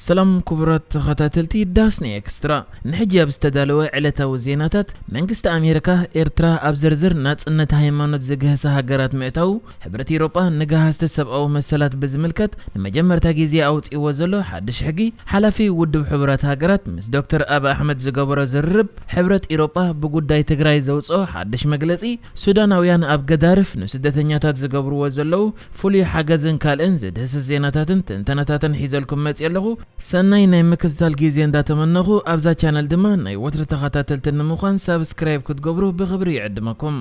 ሰላም ክቡራት ተኸታተልቲ ዳስኒ ኤክስትራ፣ ንሕጂ ኣብ ዝተዳለወ ዕለታዊ ዜናታት፣ መንግስቲ ኣሜሪካ ኤርትራ ኣብ ዝርዝር ናጽነት ሃይማኖት ዝግህሳ ሃገራት ምእታዉ፣ ሕብረት ኢሮጳ ንገሃስቲ ሰብኣዊ መሰላት ብዝምልከት ንመጀመርታ ግዜ ኣውጺእዎ ዘሎ ሓድሽ ሕጊ፣ ሓላፊ ውድብ ሕቡራት ሃገራት ምስ ዶክተር ኣብ ኣሕመድ ዝገበሮ ዝርርብ፣ ሕብረት ኢሮጳ ብጉዳይ ትግራይ ዘውጽኦ ሓድሽ መግለጺ፣ ሱዳናውያን ኣብ ገዳርፍ ንስደተኛታት ዝገብርዎ ዘለዉ ፍሉይ ሓገዝን ካልእን ዝድህስስ ዜናታትን ትንተናታትን ሒዘልኩም መጽእ ኣለኹ። ሰናይ ናይ ምክትታል ግዜ እንዳተመነኹ፣ ኣብዛ ቻነል ድማ ናይ ወትሪ ተኸታተልቲ ንምዃን ሳብስክራይብ ክትገብሩ ብኽብሪ ይዕድመኩም።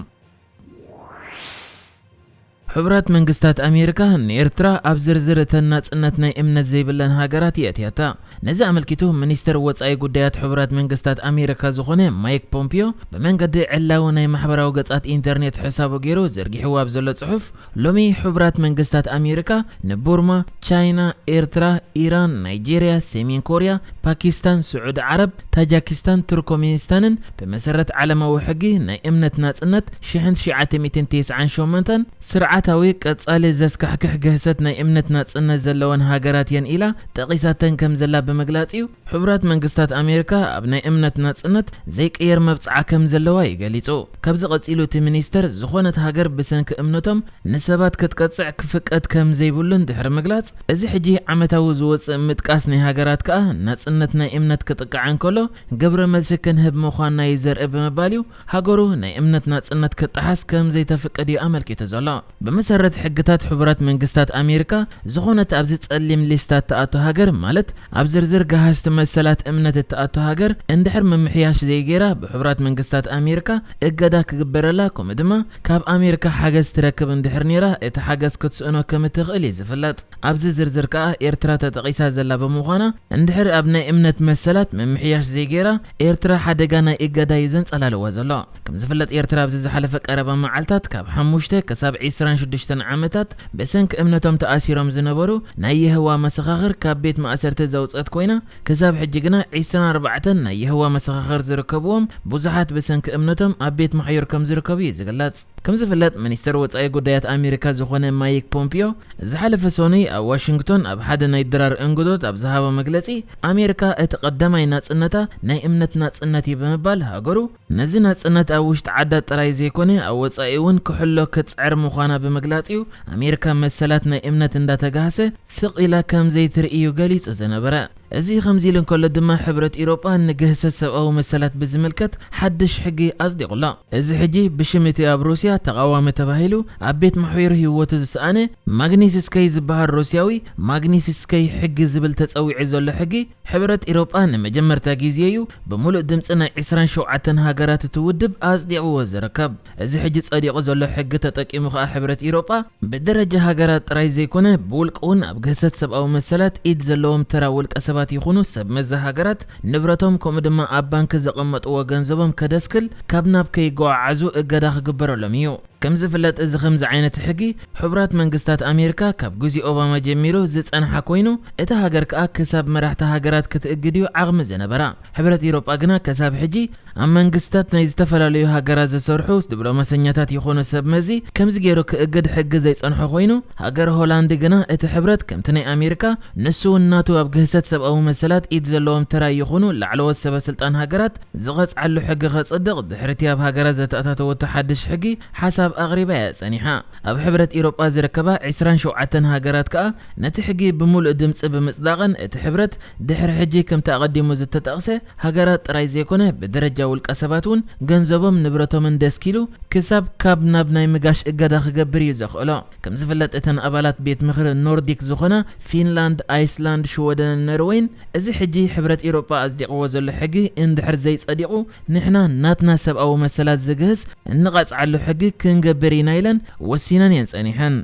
ሕቡራት መንግስታት ኣሜሪካ ንኤርትራ ኣብ ዝርዝር እተን ናጽነት ናይ እምነት ዘይብለን ሃገራት የእትያታ። ነዚ ኣመልኪቱ ሚኒስተር ወጻኢ ጉዳያት ሕቡራት መንግስታት ኣሜሪካ ዝኾነ ማይክ ፖምፒዮ ብመንገዲ ዕላዊ ናይ ማሕበራዊ ገጻት ኢንተርኔት ሕሳቡ ገይሩ ዘርጊሕዎ ኣብ ዘሎ ጽሑፍ፣ ሎሚ ሕቡራት መንግስታት ኣሜሪካ ንቡርማ፣ ቻይና፣ ኤርትራ፣ ኢራን፣ ናይጄርያ፣ ሰሜን ኮርያ፣ ፓኪስታን፣ ስዑዲ ዓረብ፣ ታጃኪስታን፣ ቱርኮሚኒስታንን ብመሰረት ዓለማዊ ሕጊ ናይ እምነት ናጽነት ሽሕን ትሽዓተ ሚእትን ተስዓን ሸሞንተን ስርዓታዊ ቀጻሊ ዘስካሕክሕ ግህሰት ናይ እምነት ናጽነት ዘለወን ሃገራት እየን ኢላ ጠቒሳተን ከም ዘላ ብምግላጽ እዩ። ሕቡራት መንግስታት ኣሜሪካ ኣብ ናይ እምነት ናጽነት ዘይቅየር መብጽዓ ከም ዘለዋ እዩ ገሊጹ። ካብዚ ቀጺሉ እቲ ሚኒስተር ዝኾነት ሃገር ብሰንኪ እምነቶም ንሰባት ክትቀጽዕ ክፍቀድ ከም ዘይብሉን ድሕሪ ምግላጽ፣ እዚ ሕጂ ዓመታዊ ዝወጽእ ምጥቃስ ናይ ሃገራት ከኣ ናጽነት ናይ እምነት ክጥቃዕ እንከሎ ግብረ መልሲ ክንህብ ምዃንና እዩ ዘርኢ ብምባል እዩ ሃገሩ ናይ እምነት ናጽነት ክጠሓስ ከም ዘይተፍቅድ እዩ ኣመልኪቱ ዘሎ። ብመሰረት ሕግታት ሕቡራት መንግስታት ኣሜሪካ፣ ዝኾነት ኣብዚ ጸሊም ሊስታ እትኣቱ ሃገር፣ ማለት ኣብ ዝርዝር ገሃስቲ መሰላት እምነት እትኣቱ ሃገር፣ እንድሕር ምምሕያሽ ዘይገይራ ብሕቡራት መንግስታት ኣሜሪካ እገዳ ክግበረላ፣ ከምኡ ድማ ካብ ኣሜሪካ ሓገዝ ትረክብ እንድሕር ነይራ፣ እቲ ሓገዝ ክትስእኖ ከም እትኽእል እዩ ዝፍለጥ። ኣብዚ ዝርዝር ከኣ ኤርትራ ተጠቒሳ ዘላ ብምዃና፣ እንድሕር ኣብ ናይ እምነት መሰላት ምምሕያሽ ዘይገይራ፣ ኤርትራ ሓደጋ ናይ እገዳ እዩ ዘንጸላልዋ ዘሎ። ከም ዝፍለጥ፣ ኤርትራ ኣብዚ ዝሓለፈ ቀረባ መዓልታት ካብ ሓሙሽተ ክሳብ ዒስራን ሽዱሽተን ዓመታት ብሰንኪ እምነቶም ተኣሲሮም ዝነበሩ ናይ የሆዋ መሰኻኽር ካብ ቤት ማእሰርቲ ዘውጸት ኮይና፣ ክሳብ ሕጂ ግና ዒስራን ኣርባዕተን ናይ የሆዋ መሰኻኽር ዝርከብዎም ብዙሓት ብሰንኪ እምነቶም ኣብ ቤት ማሕዩር ከም ዝርከቡ እዩ ዝግለጽ። ከም ዝፍለጥ፣ ሚኒስተር ወጻኢ ጉዳያት ኣሜሪካ ዝኾነ ማይክ ፖምፒዮ ዝሓለፈ ሰኑይ ኣብ ዋሽንግቶን ኣብ ሓደ ናይ ድራር እንግዶት ኣብ ዝሃቦ መግለጺ፣ ኣሜሪካ እቲ ቀዳማይ ናጽነታ ናይ እምነት ናጽነት እዩ ብምባል፣ ሃገሩ ነዚ ናጽነት ኣብ ውሽጢ ዓዳ ጥራይ ዘይኮነ ኣብ ወጻኢ እውን ክሕሎ ክትጽዕር ምዃና ብምግላጽ እዩ ኣሜሪካ መሰላት ናይ እምነት እንዳተጋህሰ ስቕ ኢላ ከም ዘይትርኢ እዩ ገሊጹ ዝነበረ። እዚ ከምዚ ኢሉ እንከሎ ድማ፣ ሕብረት ኢሮጳ ንግህሰት ሰብኣዊ መሰላት ብዝምልከት ሓድሽ ሕጊ ኣጽዲቑ ኣሎ። እዚ ሕጂ ብሽም እቲ ኣብ ሩስያ ተቓዋሚ ተባሂሉ ኣብ ቤት ማሕዩር ህይወቱ ዝሰኣነ ማግኒስስከይ ዝበሃል ሩስያዊ፣ ማግኒስስከይ ሕጊ ዝብል ተጸዊዑ ዘሎ ሕጊ፣ ሕብረት ኢሮጳ ንመጀመርታ ግዜ እዩ ብምሉእ ድምጺ ናይ ዒስራን ሸውዓተን ሃገራት እቲ ውድብ ኣጽዲቕዎ ዝርከብ። እዚ ሕጂ ጸዲቑ ዘሎ ሕጊ ተጠቂሙ ከኣ፣ ሕብረት ኢሮጳ ብደረጃ ሃገራት ጥራይ ዘይኮነ፣ ብውልቂ እውን ኣብ ግህሰት ሰብኣዊ መሰላት ኢድ ዘለዎም ተራ ውልቀ ሰባት ይኹኑ ሰብ መዚ ሃገራት ንብረቶም፣ ከምኡ ድማ ኣብ ባንክ ዘቐመጥዎ ገንዘቦም ከደስክል፣ ካብ ናብ ከይጓዓዓዙ እገዳ ክግበረሎም እዩ። ከም ዝፍለጥ፣ እዚ ከምዚ ዓይነት ሕጊ ሕቡራት መንግስታት ኣሜሪካ ካብ ግዜ ኦባማ ጀሚሩ ዝጸንሓ ኮይኑ፣ እታ ሃገር ከኣ ክሳብ መራሕቲ ሃገራት ክትእግድ እዩ ዓቕሚ ዝነበራ። ሕብረት ኢሮጳ ግና ክሳብ ሕጂ ኣብ መንግስታት ናይ ዝተፈላለዩ ሃገራት ዝሰርሑ ዲፕሎማሰኛታት ይኾኑ ሰብ መዚ ከምዚ ገይሩ ክእግድ ሕጊ ዘይጸንሖ ኮይኑ፣ ሃገር ሆላንድ ግና እቲ ሕብረት ከምቲ ናይ ኣሜሪካ ንሱ እውን ናቱ ኣብ ግህሰት ሰብኣዊ መሰላት ኢድ ዘለዎም ተራ ይኹኑ ላዕለዎት ሰበ ስልጣን ሃገራት ዝቐጽዓሉ ሕጊ ከጽድቕ ድሕሪቲ ኣብ ሃገራት ዘተኣታተወቶ ሓድሽ ሕጊ ሓሳብ ኣቕሪባ እያ ጸኒሓ። ኣብ ሕብረት ኢሮጳ ዝርከባ ዒስራን ሸውዓተን ሃገራት ከኣ ነቲ ሕጊ ብምሉእ ድምጺ ብምጽዳቐን እቲ ሕብረት ድሕሪ ሕጂ ከምቲ ኣቐዲሙ ዝተጠቕሰ ሃገራት ጥራይ ዘይኮነ ብደረጃ ውልቀ ሰባት እውን ገንዘቦም ንብረቶምን ደስኪሉ ክሳብ ካብ ናብ ናይ ምጋሽ እገዳ ክገብር እዩ ዘኽእሎ። ከም ዝፍለጥ እተን ኣባላት ቤት ምኽሪ ኖርዲክ ዝኾና ፊንላንድ፣ ኣይስላንድ፣ ሽወደንን ኖርወይን እዚ ሕጂ ሕብረት ኢሮጳ ኣጽዲቕዎ ዘሎ ሕጊ እንድሕር ዘይጸዲቑ ንሕና ናትና ሰብኣዊ መሰላት ዝግህስ እንቐጽዓሉ ሕጊ ክንገብር ኢና ኢለን ወሲነን እየን ጸኒሐን።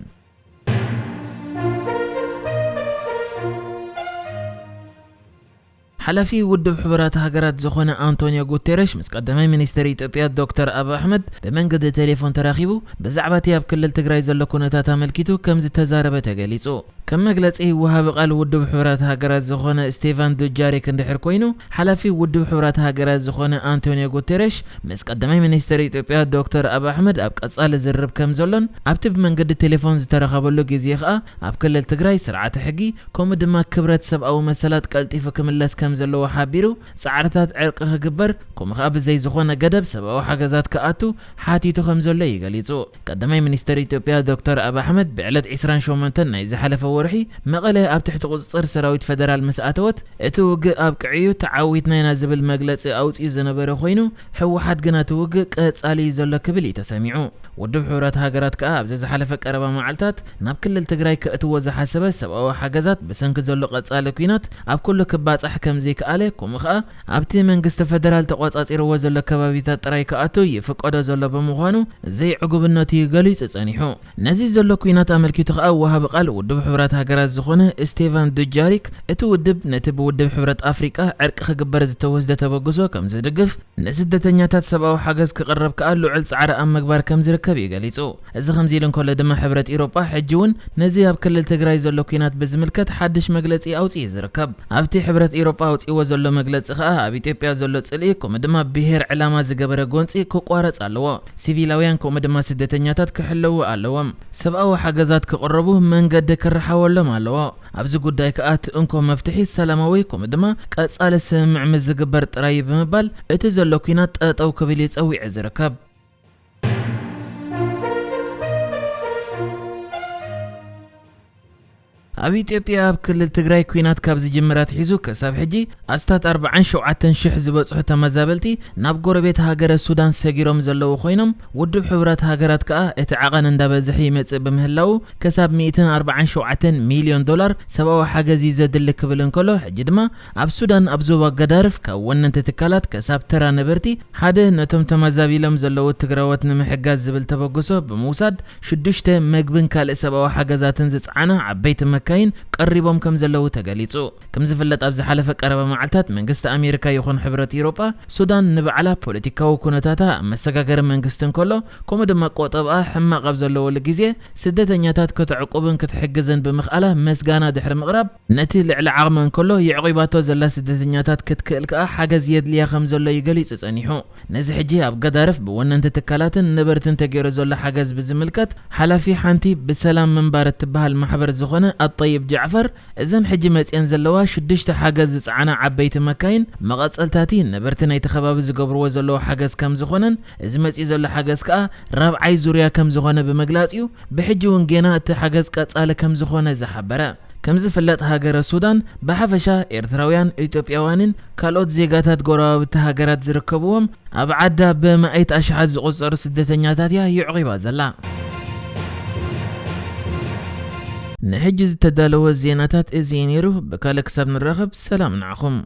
ሓላፊ ውድብ ሕቡራት ሃገራት ዝኾነ ኣንቶኒዮ ጉቴረሽ ምስ ቀዳማይ ሚኒስትር ኢትዮጵያ ዶክተር ኣቢ ኣሕመድ ብመንገዲ ቴሌፎን ተራኺቡ ብዛዕባ እቲ ኣብ ክልል ትግራይ ዘሎ ኩነታት ኣመልኪቱ ከም ዝተዛረበ ተገሊጹ። ከም መግለጺ ወሃቢ ቃል ውድብ ሕቡራት ሃገራት ዝኾነ ስቴፋን ዱጃሪክ እንድሕር ኮይኑ፣ ሓላፊ ውድብ ሕቡራት ሃገራት ዝኾነ ኣንቶኒዮ ጉቴረሽ ምስ ቀዳማይ ሚኒስትር ኢትዮጵያ ዶክተር ኣቢ ኣሕመድ ኣብ ቀጻሊ ዝርርብ ከም ዘሎን ኣብቲ ብመንገዲ ቴሌፎን ዝተረኸበሉ ግዜ ከኣ ኣብ ክልል ትግራይ ስርዓተ ሕጊ ከምኡ ድማ ክብረት ሰብኣዊ መሰላት ቀልጢፉ ክምለስ ከም ዘለዎ ሓቢሩ፣ ጻዕርታት ዕርቂ ክግበር ከምኡ ከኣ ብዘይ ዝኾነ ገደብ ሰብኣዊ ሓገዛት ክኣቱ ሓቲቱ ከም ዘሎ እዩ ገሊጹ። ቀዳማይ ሚኒስትር ኢትዮጵያ ዶክተር ኣቢ ኣሕመድ ብዕለት ዕስራን ሸሞንተን ናይ ዝሓለፈ ወርሒ መቐለ ኣብ ትሕቲ ቁጽጽር ሰራዊት ፈደራል ምስ ኣተወት እቲ ውግእ ኣብቂዑ እዩ፣ ተዓዊትና ኢና ዝብል መግለጺ ኣውጺኡ ዝነበረ ኮይኑ፣ ህወሓት ግና እቲ ውግእ ቀጻሊ እዩ ዘሎ ክብል እዩ ተሰሚዑ። ውድብ ሕቡራት ሃገራት ከኣ ኣብዚ ዝሓለፈ ቀረባ መዓልታት ናብ ክልል ትግራይ ከእትዎ ዝሓሰበ ሰብኣዊ ሓገዛት ብሰንኪ ዘሎ ቀጻሊ ኲናት ኣብ ኩሉ ክባጻሕ ከም ዘይከኣለ፣ ከምኡ ከኣ ኣብቲ መንግስቲ ፈደራል ተቖጻጺርዎ ዘሎ ከባቢታት ጥራይ ክኣቱ ይፍቀዶ ዘሎ ብምዃኑ ዘይዕጉብነቱ እዩ ገሊጹ ጸኒሑ። ነዚ ዘሎ ኲናት ኣመልኪቱ ከኣ ወሃቢ ቃል ውድብ ሕቡራት ሃገራት ዝኾነ ስቴፋን ዱጃሪክ፣ እቲ ውድብ ነቲ ብውድብ ሕብረት ኣፍሪቃ ዕርቂ ክግበር ዝተወስደ ተበግሶ ከም ዝድግፍ፣ ንስደተኛታት ሰብኣዊ ሓገዝ ክቕረብ ከኣ ልዑል ጻዕሪ ኣብ ምግባር ከም ዝርከብ እዩ ገሊጹ። እዚ ከምዚ ኢሉ እንከሎ ድማ ሕብረት ኢሮጳ ሕጂ እውን ነዚ ኣብ ክልል ትግራይ ዘሎ ኲናት ብዝምልከት ሓድሽ መግለጺ ኣውጺኡ ዝርከብ። ኣብቲ ሕብረት ኢሮጳ ኣውጺዎ ዘሎ መግለጺ ከኣ ኣብ ኢትዮጵያ ዘሎ ጽልኢ ከምኡ ድማ ብሄር ዕላማ ዝገበረ ጎንጺ ክቋረጽ ኣለዎ። ሲቪላውያን ከምኡ ድማ ስደተኛታት ክሕለዉ ኣለዎም። ሰብኣዊ ሓገዛት ክቕረቡ መንገዲ ክረሓወሎም ኣለዎ። ኣብዚ ጉዳይ ከኣ እቲ እንኮ መፍትሒ ሰላማዊ ከምኡ ድማ ቀጻሊ ስምምዕ ምስ ዝግበር ጥራይ እዩ ብምባል እቲ ዘሎ ኲናት ጠጠው ክብል እዩ ጸዊዑ ዝርከብ። ኣብ ኢትዮጵያ ኣብ ክልል ትግራይ ኲናት ካብ ዝጅምር ኣትሒዙ ክሳብ ሕጂ ኣስታት ኣርባዓን ሸውዓተን ሽሕ ዝበጽሑ ተመዛበልቲ ናብ ጎረቤት ሃገረ ሱዳን ሰጊሮም ዘለዉ ኮይኖም፣ ውድብ ሕቡራት ሃገራት ከኣ እቲ ዓቐን እንዳበዝሐ ይመጽእ ብምህላዉ ክሳብ ሚእትን ኣርባዓን ሸውዓተን ሚልዮን ዶላር ሰብኣዊ ሓገዝ እዩ ዘድሊ ክብል እንከሎ፣ ሕጂ ድማ ኣብ ሱዳን ኣብ ዞባ ገዳርፍ ካብ ወነንቲ ትካላት ክሳብ ተራ ነበርቲ ሓደ ነቶም ተመዛቢሎም ዘለዉ ትግራዎት ንምሕጋዝ ዝብል ተበግሶ ብምውሳድ ሽዱሽተ መግብን ካልእ ሰብኣዊ ሓገዛትን ዝጸዓና ዓበይቲ መካይን ቀሪቦም ከም ዘለዉ ተገሊጹ። ከም ዝፍለጥ ኣብ ዝሓለፈ ቀረባ መዓልታት መንግስቲ ኣሜሪካ ይኹን ሕብረት ኢሮጳ ሱዳን ንባዕላ ፖለቲካዊ ኩነታታ ኣብ መሰጋገሪ መንግስቲ እንከሎ ከምኡ ድማ ቆጠብኣ ሕማቕ ኣብ ዘለወሉ ግዜ ስደተኛታት ከተዕቁብን ክትሕግዝን ብምኽኣላ ምስጋና ድሕሪ ምቕራብ ነቲ ልዕሊ ዓቕማ እንከሎ የዕቂባቶ ዘላ ስደተኛታት ክትክእል ከኣ ሓገዝ የድልያ ከም ዘሎ እዩ ገሊጹ ጸኒሑ። ነዚ ሕጂ ኣብ ገዳርፍ ብወነንቲ ትካላትን ነበርትን ተገይሩ ዘሎ ሓገዝ ብዝምልከት ሓላፊ ሓንቲ ብሰላም ምንባር እትበሃል ማሕበር ዝኾነ ኣጠይብ ጃዕፈር እዘን ሕጂ መጽየን ዘለዋ ሽዱሽተ ሓገዝ ዝጸዓና ዓበይቲ መካይን መቐጸልታቲ ነበርቲ ናይቲ ከባቢ ዝገብርዎ ዘለዉ ሓገዝ ከም ዝኾነን እዚ መጽዩ ዘሎ ሓገዝ ከኣ ራብዓይ ዙርያ ከም ዝኾነ ብምግላጽ እዩ ብሕጂ እውን ጌና እቲ ሓገዝ ቀጻሊ ከም ዝኾነ ዝሓበረ። ከም ዝፍለጥ ሃገረ ሱዳን ብሓፈሻ ኤርትራውያን፣ ኢትዮጵያውያንን ካልኦት ዜጋታት ጎረባብቲ ሃገራት ዝርከብዎም ኣብ ዓዳ ብመኣይት ኣሽሓት ዝቑጸሩ ስደተኛታት እያ ይዕቂባ ዘላ። ንሕጂ ዝተዳለወ ዜናታት እዚ እዩ ነይሩ። ብካልእ ክሳብ ንራኸብ ሰላም ንዓኹም።